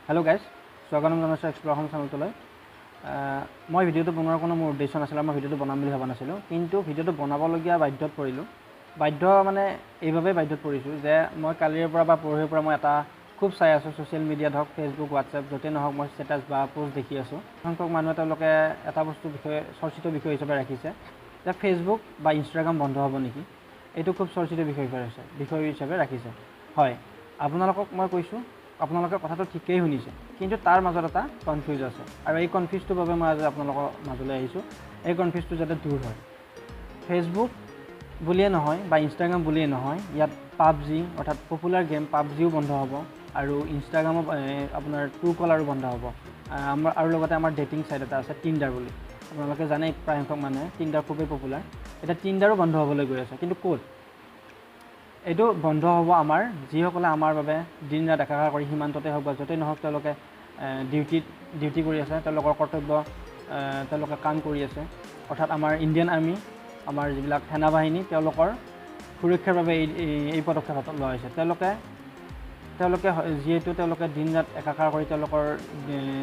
Hello' guys, স্বাগতম জনাইছোঁ explore Assam চেনেলটোলৈ। মই ভিডিঅ'টো বনোৱাৰ কোনো মোৰ উদ্দেশ্য নাছিলে, মই ভিডিঅ'টো বনাম বুলি ভবা নাছিলোঁ, কিন্তু ভিডিঅ'টো বনাবলগীয়া বাধ্যত পৰিলোঁ। বাধ্য মানে এইবাবেই বাধ্যত পৰিছোঁ যে মই কালিৰ পৰা বা পৰহিৰ পৰা মই এটা খুব চাই আছোঁ, ছ'চিয়েল মিডিয়াত হওক, ফেচবুক, হোৱাটছএপ, য'তেই নহওক মই ষ্টেটাছ বা প'ষ্ট দেখি আছোঁ। সংখ্যক মানুহে তেওঁলোকে এটা বস্তু বিষয়ে চৰ্চিত বিষয় হিচাপে ৰাখিছে যে ফেচবুক বা ইনষ্টাগ্ৰাম বন্ধ হ'ব নেকি। এইটো খুব চৰ্চিত বিষয় হিচাপে ৰাখিছে। হয়, আপোনালোকক মই কৈছোঁ, আপোনালোকে কথাটো ঠিকেই শুনিছে, কিন্তু তাৰ মাজত এটা কনফিউজ আছে আৰু এই কনফিউজটোৰ বাবে মই আজি আপোনালোকৰ মাজলৈ আহিছোঁ। এই কনফিউজটো যাতে দূৰ হয়। ফেচবুক বুলিয়ে নহয় বা ইনষ্টাগ্ৰাম বুলিয়ে নহয়, ইয়াত পাবজি অৰ্থাৎ পপুলাৰ গেম পাবজিও বন্ধ হ'ব আৰু ইনষ্টাগ্ৰামো আপোনাৰ ট্ৰু কলাৰো বন্ধ হ'ব। আমাৰ আৰু লগতে আমাৰ ডেটিং ছাইট এটা আছে টিণ্ডাৰ বুলি, আপোনালোকে জানেই প্ৰায়সংখ্যক মানুহে টিণ্ডাৰ খুবেই পপুলাৰ। এতিয়া টিণ্ডাৰো বন্ধ হ'বলৈ গৈ আছে, কিন্তু ক'ত এইটো বন্ধ হ'ব? আমাৰ যিসকলে আমাৰ বাবে দিন ৰাত একাকাৰ কৰি সীমান্ততে হওক বা য'তেই নহওক তেওঁলোকে ডিউটি কৰি আছে, তেওঁলোকৰ কৰ্তব্য তেওঁলোকে কাম কৰি আছে, অৰ্থাৎ আমাৰ ইণ্ডিয়ান আৰ্মি, আমাৰ যিবিলাক সেনাবাহিনী, তেওঁলোকৰ সুৰক্ষাৰ বাবে এই পদক্ষেপ হাতত লোৱা হৈছে। তেওঁলোকে যিহেতু তেওঁলোকে দিন ৰাত একাকাৰ কৰি তেওঁলোকৰ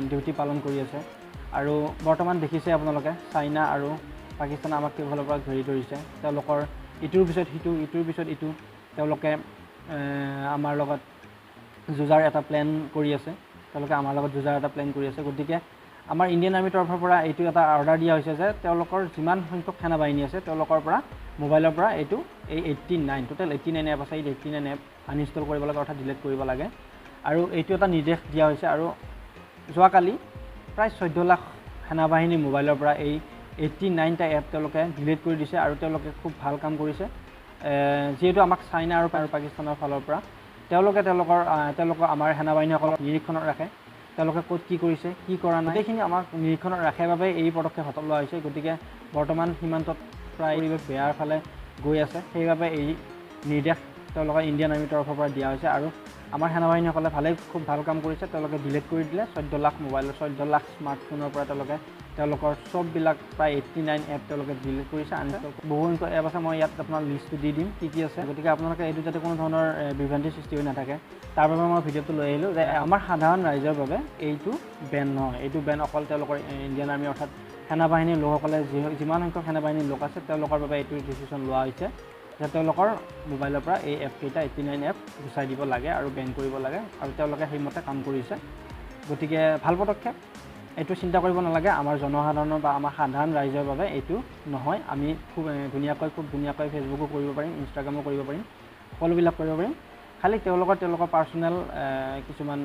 ডিউটি পালন কৰি আছে আৰু বৰ্তমান দেখিছে আপোনালোকে চাইনা আৰু পাকিস্তানে আমাক কেইফালৰ পৰা ঘেৰি ধৰিছে। তেওঁলোকৰ ইটোৰ পিছত সিটো, ইটোৰ পিছত ইটো, তেওঁলোকে আমাৰ লগত যুঁজাৰ এটা প্লেন কৰি আছে, তেওঁলোকে আমাৰ লগত যুঁজাৰ এটা প্লেন কৰি আছে। গতিকে আমাৰ ইণ্ডিয়ান আৰ্মিৰ তৰফৰ পৰা এইটো এটা অৰ্ডাৰ দিয়া হৈছে যে তেওঁলোকৰ যিমান সংখ্যক সেনাবাহিনী আছে তেওঁলোকৰ পৰা মোবাইলৰ পৰা এই 89 টোটেল 89 এপ আছে, এই 89 এপ আনইনষ্টল কৰিব লাগে, অৰ্থাৎ ডিলিট কৰিব লাগে। আৰু এইটো এটা নিৰ্দেশ দিয়া হৈছে। আৰু যোৱাকালি প্ৰায় 14 লাখ সেনাবাহিনীৰ মোবাইলৰ পৰা এই 89টা এপ তেওঁলোকে ডিলিট কৰি দিছে আৰু তেওঁলোকে খুব ভাল কাম কৰিছে। যিহেতু আমাক চাইনা আৰু পাকিস্তানৰ ফালৰ পৰা তেওঁলোকে তেওঁলোকৰ আমাৰ সেনাবাহিনীসকলক নিৰীক্ষণত ৰাখে, তেওঁলোকে ক'ত কি কৰিছে কি কৰা নাই গোটেইখিনি আমাক নিৰীক্ষণত ৰাখে বাবে এই পদক্ষেপ হাতত লোৱা হৈছে। গতিকে বৰ্তমান সীমান্তত প্ৰায় পৰিৱেশ বেয়াৰ ফালে গৈ আছে, সেইবাবে এই নিৰ্দেশ তেওঁলোকৰ ইণ্ডিয়ান আৰ্মিৰ তৰফৰ পৰা দিয়া হৈছে। আৰু আমাৰ সেনাবাহিনীসকলে খুব ভাল কাম কৰিছে, তেওঁলোকে ডিলিট কৰি দিলে 14 লাখ মোবাইলৰ, 14 লাখ স্মাৰ্টফোনৰ পৰা তেওঁলোকে তেওঁলোকৰ চববিলাক প্ৰায় 89 এপ তেওঁলোকে ডিলিট কৰিছে। আনইনষ্টল বহু সংখ্যক এপ আছে, মই ইয়াত আপোনাৰ লিষ্টটো দি দিম কি কি আছে। গতিকে আপোনালোকে এইটো যাতে কোনো ধৰণৰ বিভ্ৰান্তিৰ সৃষ্টি হৈ নাথাকে তাৰ বাবে মই ভিডিঅ'টো লৈ আহিলোঁ যে আমাৰ সাধাৰণ ৰাইজৰ বাবে এইটো বেন নহয়, এইটো বেন অকল তেওঁলোকৰ ইণ্ডিয়ান আৰ্মি অৰ্থাৎ সেনাবাহিনীৰ লোকসকলে যিমান সংখ্যক সেনাবাহিনীৰ লোক আছে তেওঁলোকৰ বাবে এইটো ডিচিশ্যন লোৱা হৈছে যে তেওঁলোকৰ মোবাইলৰ পৰা এই এপকেইটা 89 এপ গুচাই দিব লাগে আৰু বেন কৰিব লাগে আৰু তেওঁলোকে সেইমতে কাম কৰিছে। গতিকে ভাল পদক্ষেপ, এইটো চিন্তা কৰিব নালাগে। আমাৰ জনসাধাৰণৰ বা আমাৰ সাধাৰণ ৰাইজৰ বাবে এইটো নহয়। আমি খুব ধুনীয়াকৈ ফেচবুকো কৰিব পাৰিম, ইনষ্টাগ্ৰামো কৰিব পাৰিম, সকলোবিলাক কৰিব পাৰিম। খালি তেওঁলোকৰ পাৰ্চনেল কিছুমান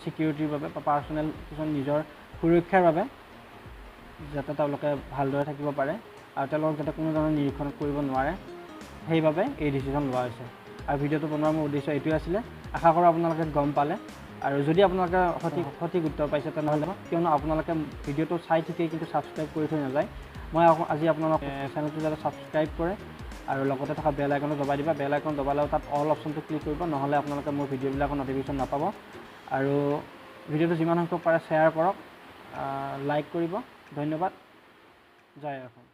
ছিকিউৰিটিৰ বাবে বা পাৰ্চনেল কিছুমান নিজৰ সুৰক্ষাৰ বাবে যাতে তেওঁলোকে ভালদৰে থাকিব পাৰে আৰু তেওঁলোকক যাতে কোনো ধৰণৰ নিৰীক্ষণ কৰিব নোৱাৰে সেইবাবে এই ডিচিশ্যন লোৱা হৈছে। আৰু ভিডিঅ'টো বনোৱাৰ মোৰ উদ্দেশ্য এইটোৱে আছিলে। আশা কৰোঁ আপোনালোকে গম পালে আৰু যদি আপোনালোকে সঠিক উত্তৰ পাইছে তেনেহ'লে, কিয়নো আপোনালোকে ভিডিঅ'টো চাই ঠিকেই কিন্তু ছাবস্ক্ৰাইব কৰি থৈ নাযায়। মই আজি আপোনালোক চেনেলটো যাতে ছাবস্ক্ৰাইব কৰে আৰু লগতে থকা বেল আইকনটো দবাই দিবা। বেল আইকন দবালেও তাত অল অপশ্যনটো ক্লিক কৰিব, নহ'লে আপোনালোকে মোৰ ভিডিঅ'বিলাকৰ ন'টিফিকেশ্যন নাপাব। আৰু ভিডিঅ'টো যিমান সংখ্যক পাৰে শ্বেয়াৰ কৰক, লাইক কৰিব। ধন্যবাদ। জয় অসম।